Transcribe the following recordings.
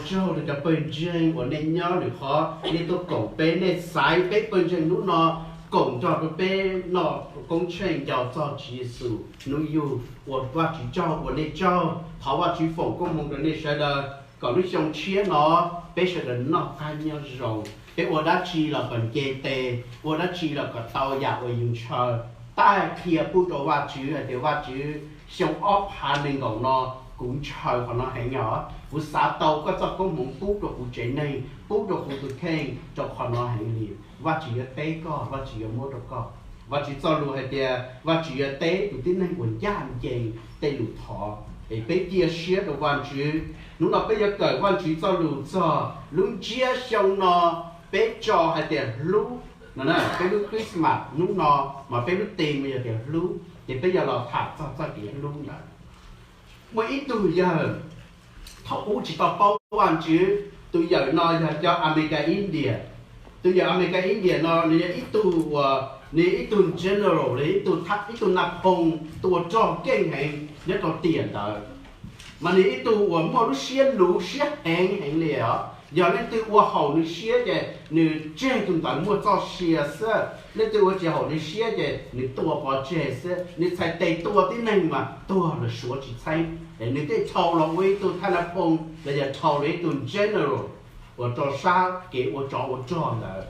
Tsaug rau cov pawg ntseeg uas nej nyob lwm qhov nej tuaj koom peb, nej xaiv peb pawg ntseeg hnub no koom nrog rau peb noj koob tsheej nco txog Tswv Yexus hnub yug. Ua Vajtswv tsaug, ua nej tsaug. Thov Vajtswv foom koob hmoov rau nej sawv daws kom lub xyoo tshiab no peb sawv daws noj qab nyob zoo, peb ua dab tsi los kom nce tes, ua dab tsi los kom tau yam uas yus ntshaw. Taij qhia pub rau Vajtswv hais tias, Vajtswv, xyoo ob phav nees nkaum no kuv ntshaw qhov no heev os. Kuv xav tau koj txoj koob hmoov pub rau kuv tsev neeg, pub rau kuv tus kheej rau qhov no heev li. Vajtswv yuav teb koj, Vajtswv yuav muab rau koj. Vajtswv txoj lus hais tias Vajtswv yuav teb tus tib neeg uas ncaj ncees tej lus thov. Es peb cia siab rau Vajtswv. Hnub no peb yuav kawm Vajtswv txoj lus txog lub ntsiab xyoo no, peb tso hais tias hlub. Peb lub Christmas hnub no mas peb lub theme yog tias hlub, ces peb yuav los tham txog txoj kev hlub ntawd. Muaj ib tug yawg thaum ub tsis tau paub Vajtswv, tus yawg no yog cov America India. Tus yawg America India no nws yog ib tug uas, nws yog ib tug general los ib tug, ib tug Napoleon tua rog keej heev nyob rau tiam ntawd. Mas nws ib tug uas muaj lub siab luv siab heev heev li os. Yog leej twg ua haum nws siab ces nws tseg tus ntawd muaj txoj sia xwb. Leej twg ua tsis haum nws siab ces nws tua pov tseg xwb. Nws txhais tes tua tib neeg mas tuag lawm suav tsis txheeb. Nws thiaj dhau los ua ib tug thaj Napoleon los yog dhau los ib tug general uas rau sab kev ua tsov ua rog ntawd.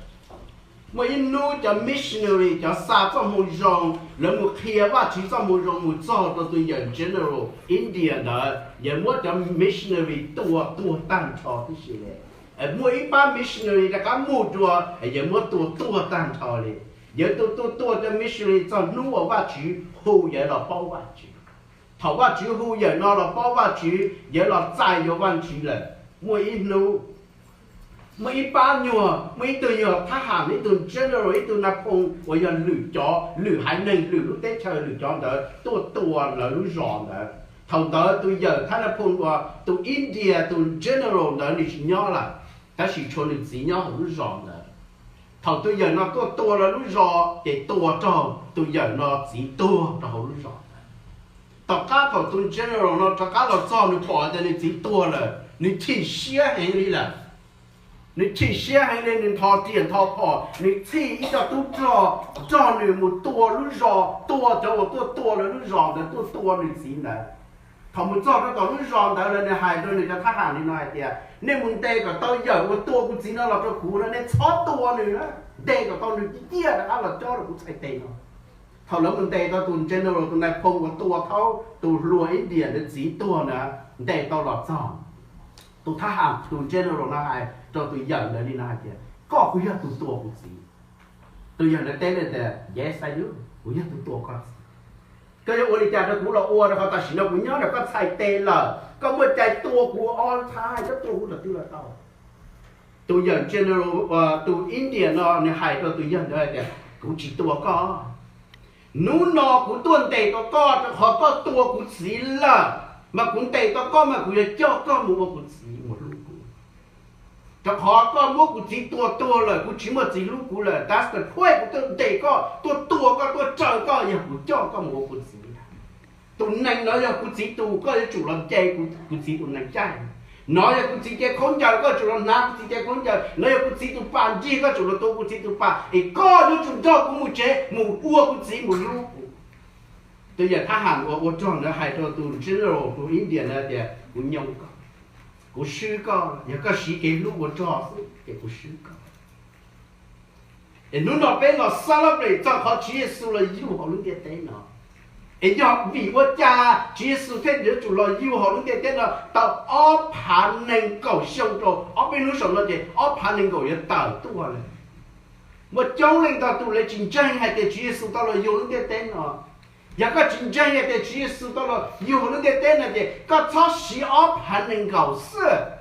Muaj ib hnub cov missionary, cov xa txoj moo zoo, lawv mus qhia Vajtswv txoj moo zoo mus txog rau tus yawg general India ntawd, yawg muab cov missionary tua tuag tag nrho tib si li. Muaj ib pab missionary rov qab mus dua, yawg muab tua tuag tag nrho li. Yawg tua tua tua cov missionary txog hnub uas Vajtswv hu yawg los paub Vajtswv. Thaum Vajtswv hu yawg no los paub Vajtswv, yawg los txais yuav Vajtswv lawm. Muaj ib hnub, muaj ib pab nyuag, muaj ib tug nyuag thab ham, ib tug general, ib tug Napoleon uas yog lwm cov, lwm haiv neeg, lwm lub teb chaws, lwm cov ntawd tuaj tua lawv lub zos ntawd. Thaum ntawd tus yawg thab Napoleon uas tus India tus general ntawd nws tsis nyob lawm, tab sis tshuav nws txiv nyob hauv lub zos ntawd. Thaum tus yawg no tuaj tua lawv lub zos ces tua raug tus yawg no txiv tuag rau hauv lub zos ntawd. Tom qab thaum tus general no rov qab los txog, nws pom tias nws txiv tuag lawm, nws chim siab heev li lawm. Nws chim siab heev li, nws ntho riam ntho phom, nws txhij ib co tub rog, rog nws mus tua lub zos, tua cov uas tuaj tua lawv lub zos ntawd tuaj tua nws txiv ntawd. Thaum mus txog rau tom lub zos ntawd lawm, nws hais rau nws cov thab ham li no hais tias, nej mus ntes kom tau yawg uas tua kuv txiv no los rau kuv na, nej txhob tua nws na, ntes kom tau nws ciaj ciaj rov qab los cob rau kuv txhais tes no. Thaum lawv mus ntes tau tus general, tus Napoleon uas tua thaub tus hluas India ntawd txiv tuag na, ntes tau los txog, tus thab ham, tus general no hais rau tus yawg ntawd li no hais tias, koj puas yog tus tua kuv txiv? Tus yawg ntawd teb li tias, yes I do, kuv yog tus tua koj txiv. Koj yuav ua li cas rau kuv los ua, rau qhov tam sim no kuv nyob ntawm koj txhais tes lawm, koj muaj cai tua kuv all the time, koj tua kuv thaum twg los tau. Tus yawg general, tus India no nws hais rau tus yawg ntawd hais tias, kuv tsis tua koj. Hnub no kuv tuaj ntes tau koj rau qhov koj tua kuv txiv lawm, mas kuv ntes tau koj mas kuv yuav coj koj mus ua kuv txiv mus hlub kuv. Rau qhov koj muab kuv txiv tua tuag lawm, kuv tsis muaj txiv hlub kuv lawm. That's the point, kuv tuaj ntes koj, tuaj tua koj, tuaj raws koj yog kuv coj koj mus ua kuv txiv. Tus nees no yog kuv txiv tus, koj yuav tsum los nce kuv txiv tus nees caij. No yog kuv txiv cev khaub ncaws, koj yuav tsum los hnav kuv txiv cev khaub ncaws. No yog kuv txiv tus pas nrig, koj yuav tsum los tuav kuv txiv tus pas, es koj yuav tsum nrog kuv mus tsev mus ua kuv txiv mus hlub kuv. Tus yawg thab ham uas ua rog ntawd hais rau tus general tus India ntawd tias, kuv nyoo koj, kuv swb koj, yog koj siv kev hlub ua rog xwb ces kuv swb koj. Es hnub no peb los celebrate txog qhov Tswv Yexus los yug hauv lub ntiaj teb no. Es yog vim ua cas Tswv Yexus thiaj yuav tsum los yug hauv lub ntiaj teb no tau ob phav nees nkaum xyoo rau? Ob peb hnub saum no ces ob phav nees nkaum yuav tawm tuaj lawm. Muaj coob leej ntau tus lawv tsis ntseeg hais tias Tswv Yexus tau los yug lub ntiaj teb no. Yog koj tsis ntseeg hais tias Tswv Yexus tau los yug hauv lub ntiaj teb no ces koj txhob siv ob phav nees nkaum xwb.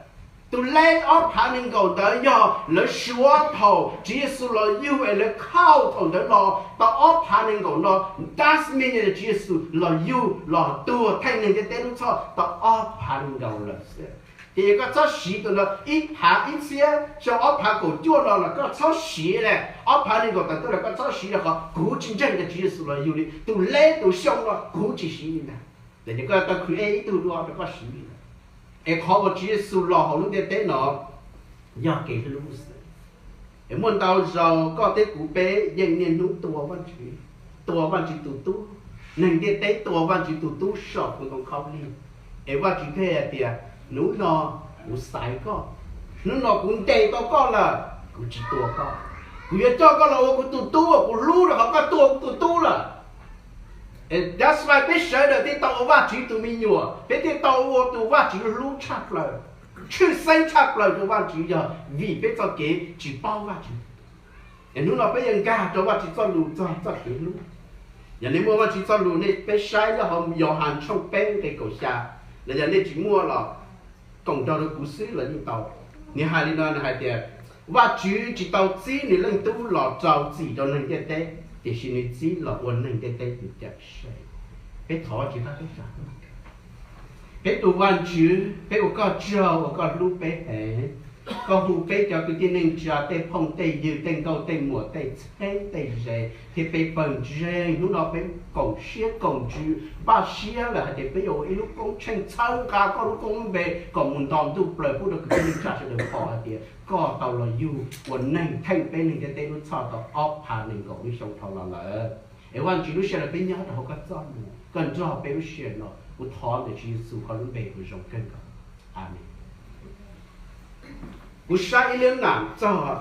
Tus leb ob phav nees nkaum ntawd yog lawv suav thaum Tswv Yexus los yug es lawv khauj thaum ntawd los tau ob phav nees nkaum no. That means Tswv Yexus los yug los tuag theej neeg ntiaj teb lub txhoj tau ob phav nees nkaum lawm xwb. Ces yog koj txhob siv tus no ib phav ib txhiab xyoo ob phav kaum cuaj no los koj txhob siv li. Ob phav nees nkaum tawm tuaj los koj txhob siv li, qhov kuv tsis ntseeg tias Tswv Yexus los yug li. Tus leb tus xyoo no kuv tsis siv li ntag. Ces koj tau create ib tug dua rau koj siv li ntag. Es qhov uas Tswv Yexus los hauv lub ntiaj teb no yog kev hlub xwb. Es muaj ntau zaus koj thiab kuv peb yeej niaj hnub tua Vajtswv, tua Vajtswv tus tub. Neeg ntiaj teb tua Vajtswv tus tub saum tus ntoo khaub lig. Es Vajtswv thiaj hais tias, hnub no kuv xaiv koj, hnub no kuv ntes tau koj lawm, kuv tsis tua koj. Kuv yuav coj koj los ua kuv tus tub, kuv hlub rau qhov koj tua kuv tus tub lawm. That's why peb sawv daws thiaj tau ua Vajtswv tus me nyuam, peb thiaj tau ua tus Vajtswv hlub tshaj plaws, tshwj xeeb tshaj plaws rau Vajtswv yog vim peb txoj kev tsis paub Vajtswv. Es hnub no peb yuav nkag rau Vajtswv txoj lus txog txoj kev hlub. Yog nej muaj Vajtswv txoj lus nej peb saib nyob hauv Yauhas tshooj peb nqe kaum xya, los yog nej tsis muaj los koom nrog rau kuv xwb los yeej tau. Nws hais li no, nws hais tias, Vajtswv tsis tau txib nws Leej Tub los rau txim rau neeg ntiaj teb, tiam sis nws txib los ua neeg ntiaj teb tus cawm seej. Peb thov Vajtswv pab peb tso. Peb tus Vajtswv, peb ua koj tsaug uas koj hlub peb heev. Koj hu peb cov kwv tij neej tsa, tej phooj tej ywg, tej nkauj tej muam, tej txheeb tej ze, thiab peb pawg ntseeg hnub no peb koom siab koom ntsws npaj siab lawm hais tias peb yuav ua ib lub koob tsheej txhawb nqa koj lub koob lub npe kom mus nto ntuj plaws pub rau kwv tij neej tsa sawv daws pom hais tias koj tau los yug ua neeg theej peb neeg ntiaj teb lub txhoj tau ob phav nees nkaum lub xyoo dhau los lawm. Es Vajtswv, lub sij hawm no peb nyob rau hauv koj txoj lus, koj nrog peb lub sij hawm no, kuv thov ntawm Tswv Yexus koj lub npe uas zoo kawg nkaus. Amees. Kuv saib ib lub nam txog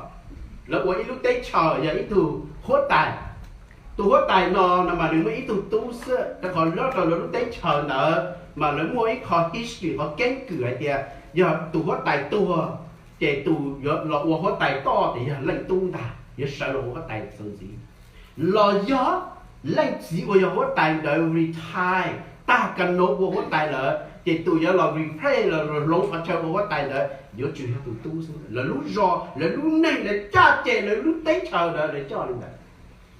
lawv ua ib lub teb chaws yog ib tug huab tais. Tus huab tais no no mas nws muaj ib tug tub xwb, rau qhov nyob rau lawv lub teb chaws ntawd mas lawv muaj ib qho history, qhov keeb kwm hais tias yog tus huab tais tuag ces tus yuav los ua huab tais toj ces yog leej tub ntag, yuav sawv los ua huab tais txuas ntxiv. Los yog leej txiv uas yog huab tais ntawd retire, tag ka no ua huab tais lawm ces tus yuav los replace los hloov qhov chaw ua huab tais ntawd yuav tsum yog tus tub xwb. Lawv lub zos, lawv lub neej, lawv caj ces lawv lub teb chaws ntawd lawv coj li ntawd.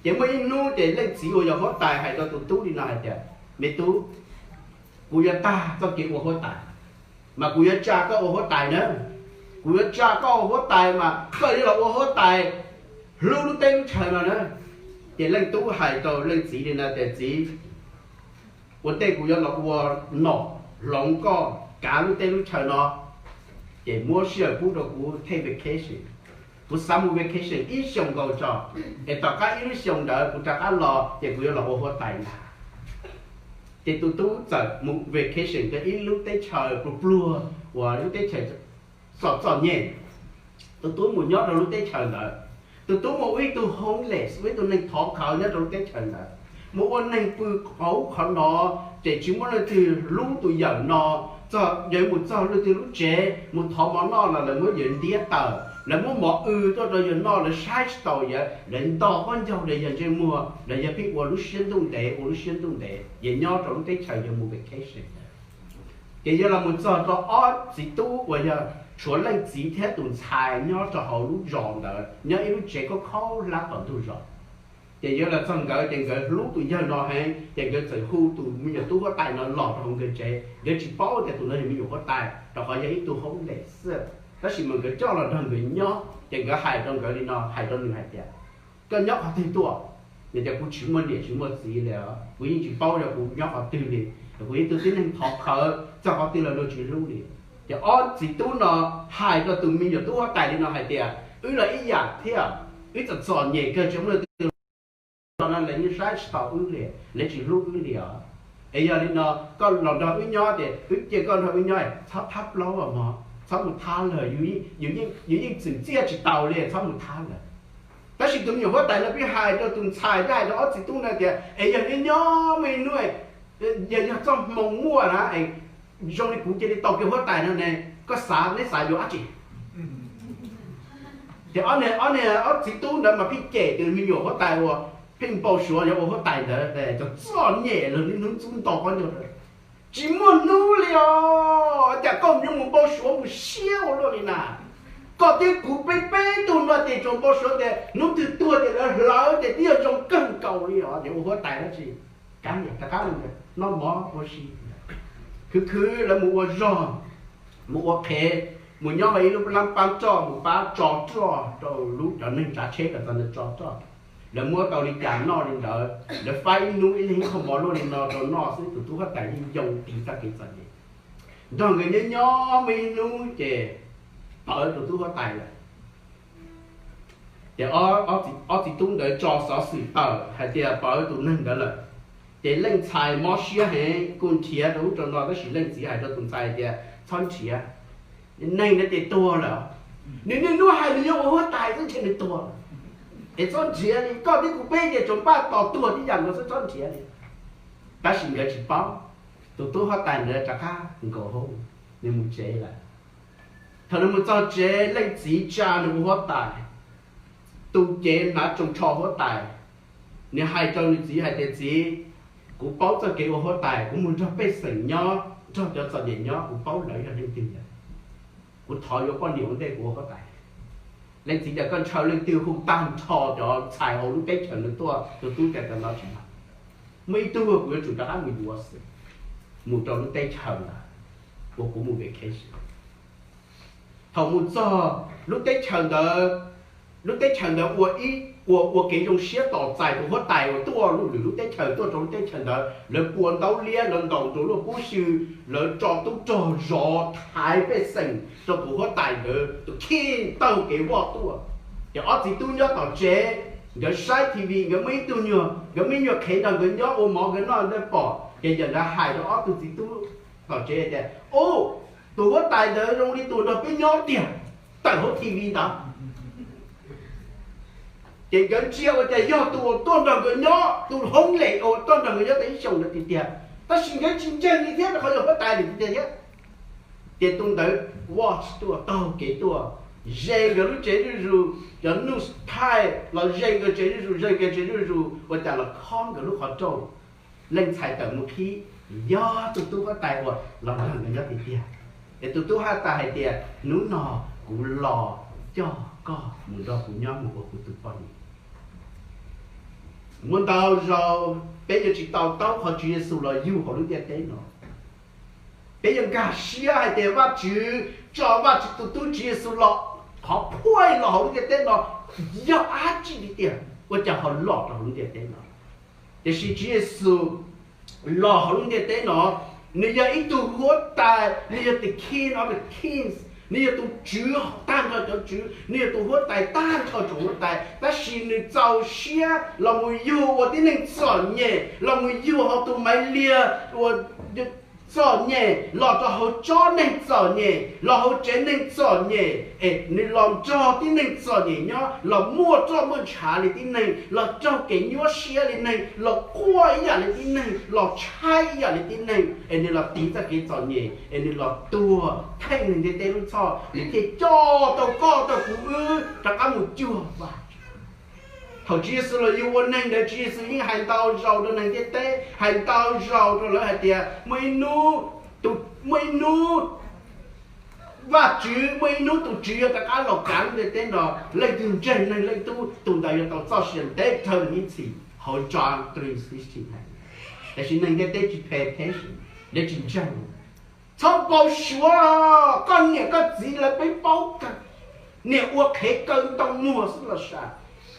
Ces muaj ib hnub ces leej txiv uas yog huab tais hais rau tus tub li no hais tias, me tub, kuv yuav tag txoj kev ua huab tais, mas kuv yuav tsa koj ua huab tais na. Kuv yuav tsa koj ua huab tais mas koj yuav los ua huab tais hlub lub teb lub chaw no na. Ces leej tub hais rau leej txiv li no tias, txiv, ua ntej kuv yuav los ua nom hloov koj kav lub teb lub chaw no, ces muab sij hawm pub rau kuv take vacation. Kuv xav mus vacation ib xyoos nkaus tso, es tom qab ib lub xyoos ntawd kuv rov qab los ces kuv yuav los ua huab tais ntag. Ces tus tub txawm mus vacation rau ib lub teb chaws pluag pluag uas lub teb chaws txom txom nyem. Tus tub mus nyob rau lub teb chaws ntawd, tus tub mus ua ib tug homeless, ua ib tug neeg thov khawv nyob rau lub teb chaws ntawd, mus ua neeg pw qhov ub qhov no, ces tsis muaj leej twg hlub tus yawm no. Txog yog mus txog leej twg lub tsev mus thov mov noj los lawv muab yawg ntiab tawm, lawv muab mov w tuaj rau yawg noj, lawv saib tsis taus yawg, lawv nto qaub ncaug rau yawg ntsej muag, lawv yawg pheej ua lub siab ntuj ntev, ua lub siab ntuj ntev, yawg nyob rau lub teb chaws yawg mus vacation. Ces yawg los mus txog rau ob txiv tub uas yog tshuav leej txiv thiab tus ntxhais nyob rau hauv lub zos ntawd, nyob ib lub tsev khaub khaub hlab tom ntug zos. Ces yawg los txog nkawd ces nkawd hlub tus yawg no heev, ces nkawd txawm hu tus me nyuam tub huab tais no los rau hauv nkawd tsev. Nkawd tsis paub tias tus no yog me nyuam huab tais, rau qhov yog ib tug homeless xwb, tab sis mas nkawd coj los nrog nkawd nyob. Ces nkawd hais rau nkawd li no, hais rau nws hais tias, koj nyob qhov twg tuaj? Nws tias, kuv tsis muaj niam tsis muaj txiv li, kuv yeej tsis paub yog kuv nyob qhov twg li. Kuv yog ib tug tib neeg thov khawv, txog qhov twg los luag tsis hlub li. Ces ob txiv tub no hais rau tus me nyuam tub huab tais li no hais tias, wb los ib yam thiab, wb txom txom nyem kawg tsis muaj leej twg no lawv yeej saib tsis taus wb li, lawv tsis hlub wb li os. Es yog li no, koj los nrog wb nyob ces wb cia koj nrog wb nyob, txhob thab plaub os mog, txhob mus thab lawm, yus yeej txwm txiaj tsis taus li, txhob mus thab lawm. Tab sis tus me nyuam huab tais no pheej hais rau tus ntxhais thiab hais rau ob txiv tub no tias, es yog nyob nyob muaj ib hnub, yog yog txoj hmoo muaj na, zoo li kuv cia li tau kiag huab tais no ne, koj xav, neb xav yuav dab tsi? Ces ob niag, ob niag ob txiv tub ntawd mas pheej cem tus me nyuam huab tais uas pheej npau suav yuav ua huab tais ntawd, txom txom nyem los niaj hnub ntxub nto qaub ncaug, tsis muaj hnub li os, cas koj yuav mus npau suav mus siab ua luaj li na. Koj thiab kuv peb peb tug no ces tsuas npau suav tias hnub twg tuag ces lawv hlawv ces twb yog zoo kawg nkaus li os, ces ua huab tais dab tsi, kav liam rov qab los noj mov ua si. Khwv khwv lawv mus ua zog, mus ua qhev, mus nyob hauv ib lub lab pab roj, mus pab tso roj rau lub cov neeg tsav tsheb kom txog ntawd tso roj. Lawv muab tau li cas noj li ntawd, lawv faib ib hnub ib leeg ib qho mov luaj li no rau noj xwb, tus tub huab tais yeej yoo tis txoj kev txom nyem. Nrog nkawd nyob nyob muaj ib hnub ces pawv tus tub huab tais lawm. Ces ob txiv tub ntawd tso xov xwm tawm hais tias pawv tus neeg ntawd lawm. Ces leej ntxhais mob siab heev kuj nrhiav rau ub rau no, tab sis leej txiv hais rau tus ntxhais tias, txhob nrhiav, neeg ntawd ces tuag lawm. Nws niaj hnub hais nws yuav ua huab tais xwb ntshe nws tuag lawm. Es txhob nrhiav li, koj thiab kuv peb ces tsuas npaj tos tuag tib yam nkaus xwb, txhob nrhiav li. Tab sis nkawd tsis paub, tus tub huab tais ntawd rov qab nkaum hauv, nws mus tsev lawm. Thaum nws mus txog tsev, leej txiv tsa nws ua huab tais, tu cev hnav tsoos tsho huab tais. Nws hais rau nws txiv hais tias, txiv, kuv paub txoj kev ua huab tais, kuv mus nrog pej xeem nyob, nrog cov txom nyem nyob, kuv paub lawv yog leej twg lawm. Kuv thov yuav poj niam ua ntej kuv ua huab tais. Leej txiv tias, koj ntshaw leej twg? Hu tag nrho cov ntxhais hauv lub teb chaws ntawd tuaj. Tus tub tias, cov no tsis muaj, muaj ib tug kuv yuav tsum rov qab mus yuav xwb, mus rau lub teb chaws ntawd uas kuv mus vacation. Thaum mus txog lub teb chaws ntawd, lub teb chaws ntawd ua ib, ua ua kev zoo siab tos txais tus huab tais uas tuaj lwm lub teb chaws tuaj rau lub teb chaws ntawd. Lawv pua ntaub liab, lawv ntaus nruas luaj pub sw, lawv tso tub rog zov thaiv pej xeem rau tus huab tais ntawd tus kheej taug kev voj tuaj. Ces ob txiv tub nyob tom tsev, nkawd saib T V, nkawd muaj ib tug nyuag, nkawd muaj ib nyuag qhev nrog nkawd nyob ua mov nkawd noj ntawd pom, ces yawm ntawd hais rau ob tug txiv tub tom tsev tias, ub, tus huab tais ntawd zoo li tus nrog peb nyob tiag, tawm hauv T V ntawd. Ces nkawd ntsia ua cas yog tus uas tuaj nrog nkawd nyob, tus hoob lem uas tuaj nrog nkawd nyob tau ib xyoos ntawd tiag tiag, tab sis nkawd tsis ntseeg li thiab rau qhov yog huab tais lawm tiag tiag thiab. Ces tus ntawd voj tuaj taug kev tuaj, ze nkawd lub tsev zuj zus, cov nuj thaij los ze nkawd tsev zuj zus, ze nkawd tsev zuj zus, ua cas los khob nkawd lub qhov rooj. Leej ntxhais tawm mus qhib, yog tus tub huab tais uas los nrog nkawd nyob tiag tiag. Es tus tub huab tais hais tias, hnub no kuv los coj koj mus nrog kuv nyob mus ua kuv tus poj niam. Muaj ntau zaus peb yuav tsis to taub qhov Tswv Yexus los yug hauv lub ntiaj teb no. Peb yuav nkag siab hais tias Vajtswv tso Vajtswv tus tub Tswv Yexus los, qhov phuaj los hauv lub ntiaj teb no yog dab tsi tiag tiag, ua cas ho los rau hauv lub ntiaj teb no. Tiam sis Tswv Yexus los hauv lub ntiaj teb no, nws yog ib tug huab tais, nws yog the King of the Kings, nws yog tus tswv tag nrho cov tswv, nws yog tus huab tais tag nrho tsoom huab tais, tab sis nws txaus siab los mus yug ua tib neeg txom nyem, los mus yug hauv tus Maiv Liag uas txom nyem, los rau hauv tsob neeg txom nyem, los hauv tsev neeg txom nyem, es nws los nrog tib neeg txom nyem nyob, los muaj roj muaj ntshav li tib neeg, los raug kev nyuaj siab li neeg, los quaj ib yam li tib neeg, los tshaib ib yam li tib neeg, es nws los tiv txoj kev txom nyem, es nws los tuag theej neeg ntiaj teb lub txhoj, nws thiaj coj tau koj tau kuv wb rov qab mus cuag Vajtswv. Thaum Tswv Yexus los yug ua neeg ntawd, Tswv Yexus yeej hais ntau zaus rau neeg ntiaj teb, hais ntau zaus rau lawv hais tias muaj ib hnub, muaj ib hnub Vajtswv, muaj ib hnub tus Tswv yuav rov qab los kav lub ntiaj teb no. Leej twg ntseeg Neeg Leej Tub, tus ntawd yuav tau txoj sia ntev dhawv ib txhis, hauv John three sixteen hais. Tiam sis neeg ntiaj teb tsis pay attention, lawv tsis ntseeg. Txhob npau suav, koj niam koj txiv lawv peb paub kawg, niam ua qhev kaw ntoo muag xwb los sav,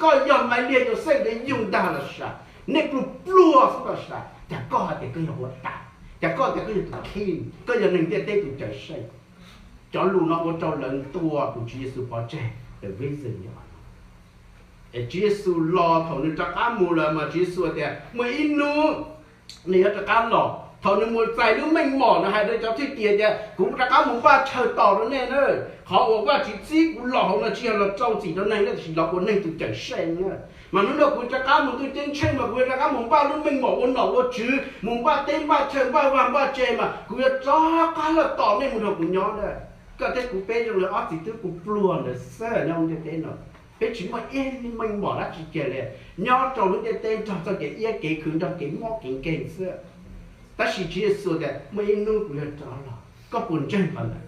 koj yog Maiv Liag Yauxej ntawd yug ntag los sav, nej pluag pluag xwb los sav, cas koj hais tias koj yog huab tais, cas koj tias koj yog tus king, koj yog neeg ntiaj teb tus cawm seej. Cov lus no ua rau lawv ntuas tus Tswv Yexus pov tseg, the reason yog Es Tswv Yexus los, thaum nws rov qab mus lawm mas Tswv Yexus tias muaj ib hnub nws yuav rov qab los. Thaum nws mus txais lub meej mom, nws hais rau cov thwj tim tias kuv rov qab mus npaj chaw tos rau nej na. Qhov uas Vajtswv txib kuv los hauv no tsis yog los rau txim rau neeg, tiam sis los ua neeg tus cawm seej na. Mas hnub no kuv rov qab mus ntuj ceeb tsheej mas kuv yuav rov qab mus npaj lub meej mom ua nom ua tswv, mus npaj teb npaj chaw, npaj vaj npaj tse, mas kuv yuav rov qab los tos nej mus nrog kuv nyob na. Koj thiab kuv peb zoo li ob txiv tub pluag pluag ntawd xwb nyob ntiaj teb no. Peb tsis muaj ib meej mom dab tsi kiag li, nyob rau lub ntiaj teb nrog txoj kev iab kev khwv, nrog kev mob kev nkeeg xwb. Tab sis Tswv Yexus tias muaj ib hnub kuv yuav rov los, koj puas ntseeg qhov ntawd?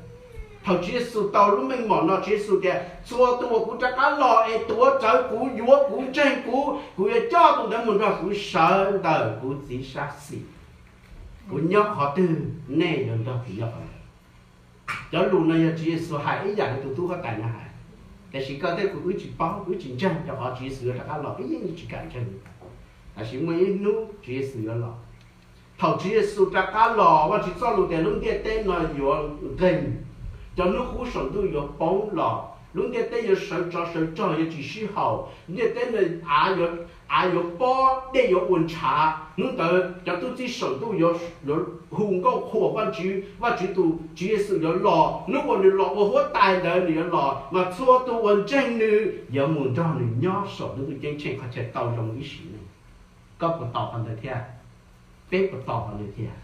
Thaum Tswv Yexus tau lub meej mom no, Tswv Yexus tias txhua tus uas kuv rov qab los es tuav rawv kuv, yuav kuv, ntseeg kuv, kuv yuav coj tus ntawd mus nrog kuv sawv ntawm kuv Txiv sab xis. Kuv nyob qhov twg, nej yuav nrog kuv nyob qhov ntawd. Cov lus no yog Tswv Yexus hais ib yam li tus tub huab tais no hais. Tiam sis koj thiab kuv wb tsis paub, wb tsis ntseeg, rau qhov Tswv Yexus yuav rov qab los wb yeej tsis kam ntseeg. Tab sis muaj ib hnub Tswv Yexus yuav los. Thaum Tswv Yexus rov qab los, Vajtswv txoj lus tias lub ntiaj teb no yuav nqeeg, cov hnub qub saum ntuj yuav poob los, lub ntiaj teb yuav sawv tsov sawv rog, yuav tsis sib haum, ntiaj teb no av yuav pob, dej yuav ua ntshav. Hnub ntawd cov tub txib saum ntuj yuav hu nkauj qhuas Vajtswv, Vajtswv tus Tswv Yexus yuav los. Hnub uas nws los ua huab tais ntawd nws yuav los, mas txhua tus uas ntseeg nws yuav mus nrog nws nyob saum lub ntuj ceeb tsheej qhov chaw tau zoo ib sim neej. Koj puas tos qhov ntawd thiab? Peb puas tos qhov ntawd thiab?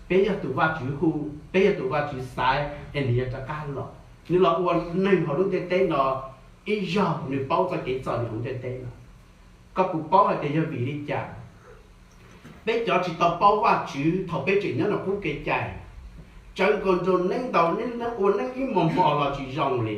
Peb yog tus Vajtswv hu, peb yog tus Vajtswv xaiv es nws yuav rov qab los. Nws los ua neeg hauv lub ntiaj teb no ib zaug, nws paub txoj kev txom nyem hauv ntiaj teb no. Koj puas paub hais tias yog vim li cas peb cov tsis tau paub Vajtswv thaum peb tseem nyob nram qub kev cai, tsawv nkaus nrau neeb ntaus neeb ua neeb ib hmos hmo los tsis zoo li?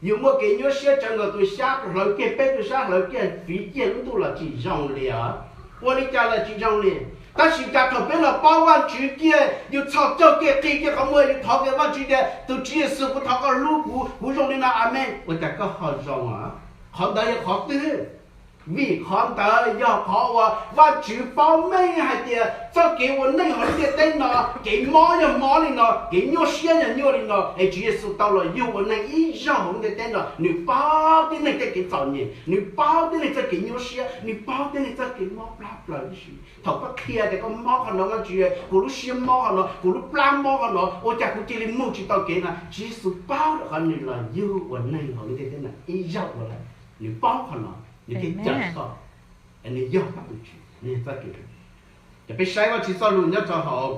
Yus muaj kev nyuaj siab tsawv nkaus tus xyab hlawv kiag, peb tus xyab hlawv kiag, fiv kiag lub ntuj los tsis zoo li os. Ua li cas los tsis zoo li? Tab sis cas thaum peb los paub Vajtswv kiag, yus txhos caug kiag, qi kiag qhov muag, yus thov kiag Vajtswv tias, tus Tswv Yexus, kuv thov koj hlub kuv, kuv zoo li no, amees, ua cas koj ho zoo os? Qhov ntawd yog qhov twg? Vim qhov ntawd yog qhov uas Vajtswv paub meej hais tias txoj kev ua neej hauv lub ntiaj teb no, kev mob yog mob li no, kev nyuaj siab yog nyuaj li no, es Tswv Yexus tau los yug ua neeg ib zaug hauv lub ntiaj teb no, nws paub tib neeg tej kev txom nyem, nws paub tib neeg txoj kev nyuaj siab, nws paub tib neeg txoj kev mob plab plaws tib si. Thaum koj qhia tias koj mob qhov no, Vajtswv, kuv lub siab mob qhov no, kuv lub plab mob qhov no, ua cas kuv cia li mus tsis tau kev no, Tswv Yexus paub rau qhov nws los yug ua neeg hauv lub ntiaj teb no ib zaug ua lawm, nws paub qhov no, nws thiaj cawm koj, nws yog koj tus Tswv, nws yog txoj kev. Ces peb saib Vajtswv txoj lus nyob rau hauv,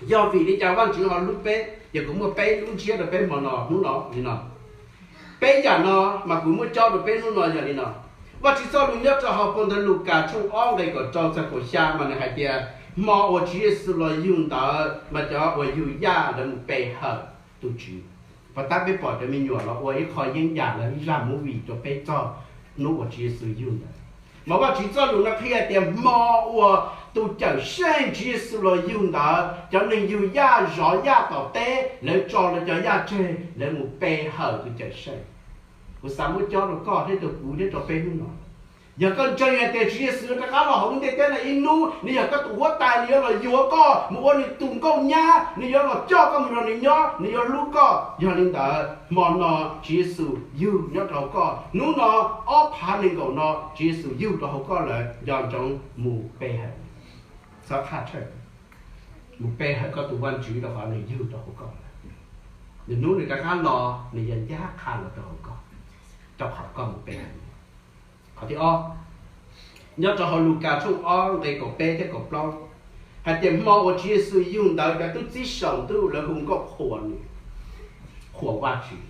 yog vim li cas Vajtswv ho hlub peb? Ces kuv muaj peb lub ntsiab rau peb hmo no, hnub no li no. Peb yam no mas kuv muab cob rau peb hnub no yog li no. Vajtswv txoj lus nyob rau hauv phau ntawv Lukas tshooj ob nqe kaum rau txog kaum xya mas nws hais tias hmo uas Tswv Yexus los yug ntawd mas cov uas yug yaj lawv mus pe hawm tus Tswv. Pas tab peb pom cov me nyuam los ua ib qho yeeb yam lawv ib zaj movie rau peb txog hnub uas Tswv Yexus yug ntawd. Mas Vajtswv txoj lus no qhia tias hmo uas tus Cawmseej Tswv Yexus los yug ntawd, cov neeg yug yaj zov yaj tom teb lawv tso lawv cov yaj tseg, lawv mus pe hawm tus Cawmseej. Kuv xav muab cob rau koj thiab rau kuv thiab rau peb hnub no. Yog koj ntseeg hais tias Tswv Yexus rov qab los hauv lub ntiaj teb no ib hnub, nws yog koj tus huab tais, nws yuav los yuav koj mus ua nws tus nkauj nyab, nws yuav los coj koj mus nrog nws nyob, nws yuav hlub koj. Yog li ntawd hmo no Tswv Yexus yug nyob rau hauv koj, hnub no ob phav nees nkaum no Tswv Yexus yug rau hauv koj lawm, nco ntsoov mus pe hawm, txhob qhaj tshawj, mus pe hawm koj tus Vajtswv rau qhov nws yug rau hauv koj lawm. Nws hnub nws rov qab los nws yuav ncaj qha los rau hauv koj, rau qhov koj mus pe hawm. Qhov thib ob, nyob rau hauv Lukas tshooj ob nqe kaum peb thiab kaum plaub, hais tias hmo uas Tswv Yexus yug ntawd cov tub txib saum ntuj lawv hu nkauj qhuas nws, qhuas Vajtswv.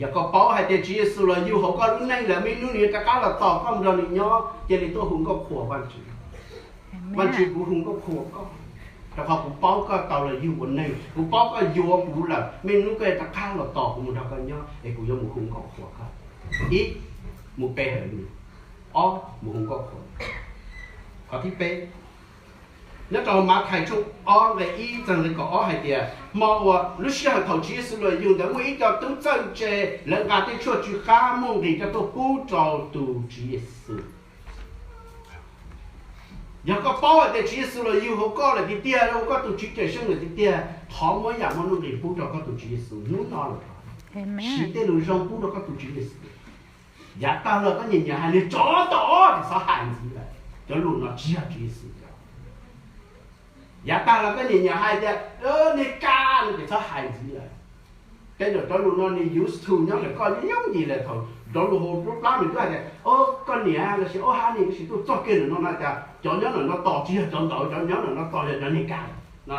Yog koj paub hais tias Tswv Yexus los yug hauv koj lub neej lawm, muaj ib hnub nws yuav rov qab los tos koj mus nrog nws nyob, cia li tuaj hu nkauj qhuas Vajtswv. Vajtswv, kuv hu nkauj qhuas koj, rau qhov kuv paub koj tau los yug ua neeg, kuv paub koj yuav kuv lawm, muaj ib hnub koj yuav rov qab los tos kuv mus nrog koj nyob es kuv yuav mus hu nkauj qhuas koj. Ib, mus pe hawm nws. Ob, mus hu nkauj qhuas. Qhov thib peb, nyob rau Mathais tshooj ob nqe ib txog nqe kaum ob hais tias hmo uas lub sij hawm thaum Tswv Yexus los yug ntawd muaj ib co tub txawj ntse, lawv nqa tej tshuaj tsw qab muaj nqis coj tuaj pub rau tus Tswv Yexus. Yog koj paub hais tias Tswv Yexus los yug hauv koj lawm tiag tiag, ua koj tus Tswv Cawmseej lawm tiag tiag, thov muab yam muaj nuj nqis pub rau koj tus Tswv Yexus hnub no lawm. Siv tej lus zoo pub rau koj tus Tswv Yexus. Yav tag los koj nyiam nyiam hais nws tsov tom, ces txhob hais ntxiv lawm, cov lus no tsis yog Tswv Yexus. Yav tag los koj nyiam nyiam hais tias nws ka, no ces txhob hais ntxiv lawm. Tej zaum cov lus no nws used to nyob ntawm koj nyob yooj yim lawm, thaum cov lus hauv lub plab nws twb hais tias, o, koj niam lossis o, honey, lossis tuaj txog kiag ntawm no no cas cov nyob ntawm no tos tsis yog cov ntawd, cov nyob ntawm no tos yog cov niag ka no.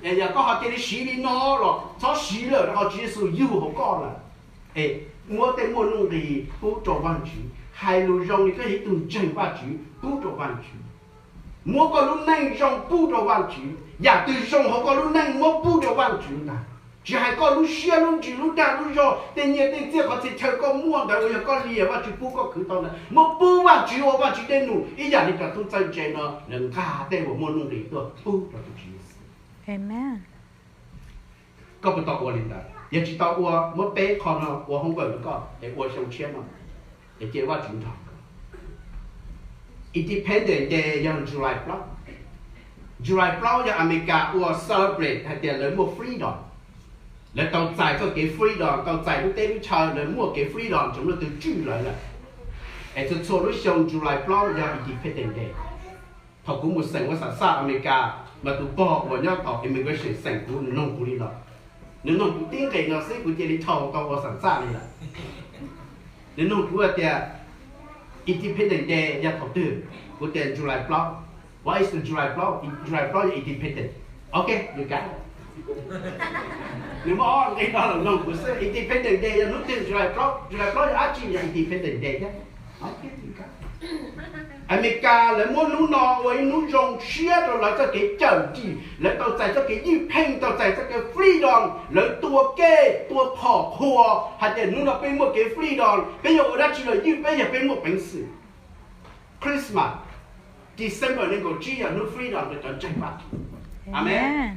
Yog koj ho cia li siv li no los txhob siv lawm, rau qhov Tswv Yexus yug hauv koj lawm. Es muab tej muaj nuj nqis pub rau Vajtswv, hais lus zoo li koj yog ib tug ntseeg Vajtswv pub rau Vajtswv. Muab koj lub neej zoo pub rau Vajtswv, yam twg zoo hauv koj lub neej muab pub rau Vajtswv ntag. Tsis hais koj lub siab lub ntsws lub dag lub zog, tej nyiaj tej txiaj qhov txhia chaw koj muaj ntawd uas yog koj liam Vajtswv pub koj khwv tau ntawd, muab pub Vajtswv ua Vajtswv dej num ib yam li cov tub txawj ntse no lawv nqa tej uas muaj nuj nqis tuaj pub rau tus Tswv Yexus. Koj puas tau ua li ntawd? Yog tsis tau ua, muab peb qho no ua homework rau koj es ua xyoo tshiab no es cia Vajtswv nrog koj. Independence Day yog July plaub. July plaub yog Amelikas ua celebrate hais tias lawv muaj freedom. Lawv tau txais txoj kev freedom, tau txais lub teb lub chaw, lawv muaj kev freedom, tsoom luaj twg tswj lawv lawm. Es txhua txhua lub xyoo July plaub yog Independence Day. Thaum kuv mus xeem ua xam xaj Amelikas, mas tus pog uas nyob tom immigration xeem kuv, nws noog kuv li no. Nws noog kuv tib nqes no xwb kuv cia li thau tau ua xam xaj li lawm. Nws noog kuv hais tias, Independence Day yog thaum twg? Kuv tias July plaub. What is the July plaub? July plaub yog independent. Ok, you got it. Nws muab ob nqe no los noog kuv xwb, Independence Day yog hnub twg? July plaub. July plaub yog dab tsi? Yog Independence Day thiab. Amelikas lawv muab hnub no ua ib hnub zoo siab rau lawv txoj kev cawm dim, lawv tau txais txoj kev ywj pheej, tau txais txoj kev freedom, lawv tua kej tua phom qhuas hais tias hnub no peb muaj kev freedom, peb yuav ua dab tsi los ywj peb, yog peb muaj peev xwm. Christmas, December nees nkaum tsib yog hnub freedom rau cov ntseeg Vaj Tswv. Amen.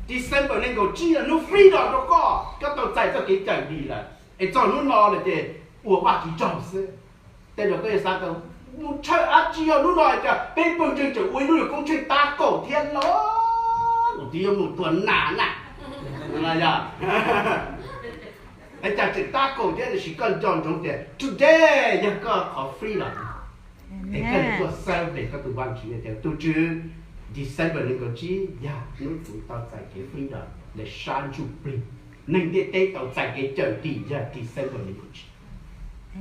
December nees nkaum tsib yog hnub freedom rau koj, koj tau txais txoj kev cawm dim lawm, es txog hnub no lawm ces ua Vaj Tswv tsaug xwb. Tej zaum koj yuav xav tias, mus tshawj dab tsi os, hnub no cas peb pawg ntseeg tseem ua ib lub nyuag koob tsheej tab kaum thiab los, kuv twb yuav mus tua nas na. Yog, es cas tseem tab kaum thiab, tiam sis koj nco ntsoov tias today yog koj qhov freedom. Es koj yuav tuaj celebrate koj tus Vaj Tswv tias, tus Tswv, December nees nkaum tsib yog hnub kuv tau txais kev freedom lawm, sab ntsuj plig. Neeg ntiaj teb tau txais kev cawm dim yog December nees nkaum tsib.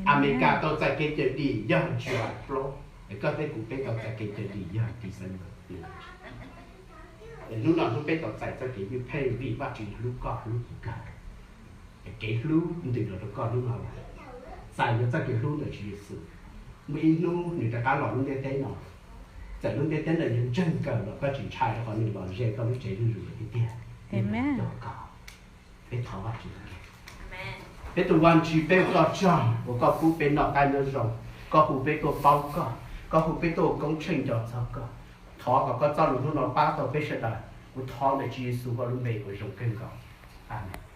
Amelikas tau txais kev cawm dim yog July plaub. Es koj thiab kuv peb tau txais kev cawm dim yog December nees nkaum tsib. Es hnub no hnub peb tau txais txoj kev ywj pheej vim Vaj Tswv hlub koj hlub kuv kawg. Es kev hlub ntws los rau koj hnub no lawm. Txais yuav txoj kev hlub ntawm Tswv Yexus. Muaj ib hnub nws rov qab los lub ntiaj teb no. Txawm lub ntiaj teb no yuav ntseeg kawg los koj tsis ntshai, rau qhov nws los ze koj lub tsev zuj zus lawm tiag tiag. Nws los coj koj. Peb thov Vaj Tswv. Peb tus Vaj Tswv, peb ua koj tsaug uas koj pub peb noj qab nyob zoo, koj hu peb tuaj paub koj, koj hu peb tuaj ua koob tsheej nco txog koj. Thov kom koj txoj lus hnub no pab tau peb sawv daws. Kuv thov ntawm Tswv Yexus koj lub npe uas zoo kawg nkaus. Amen.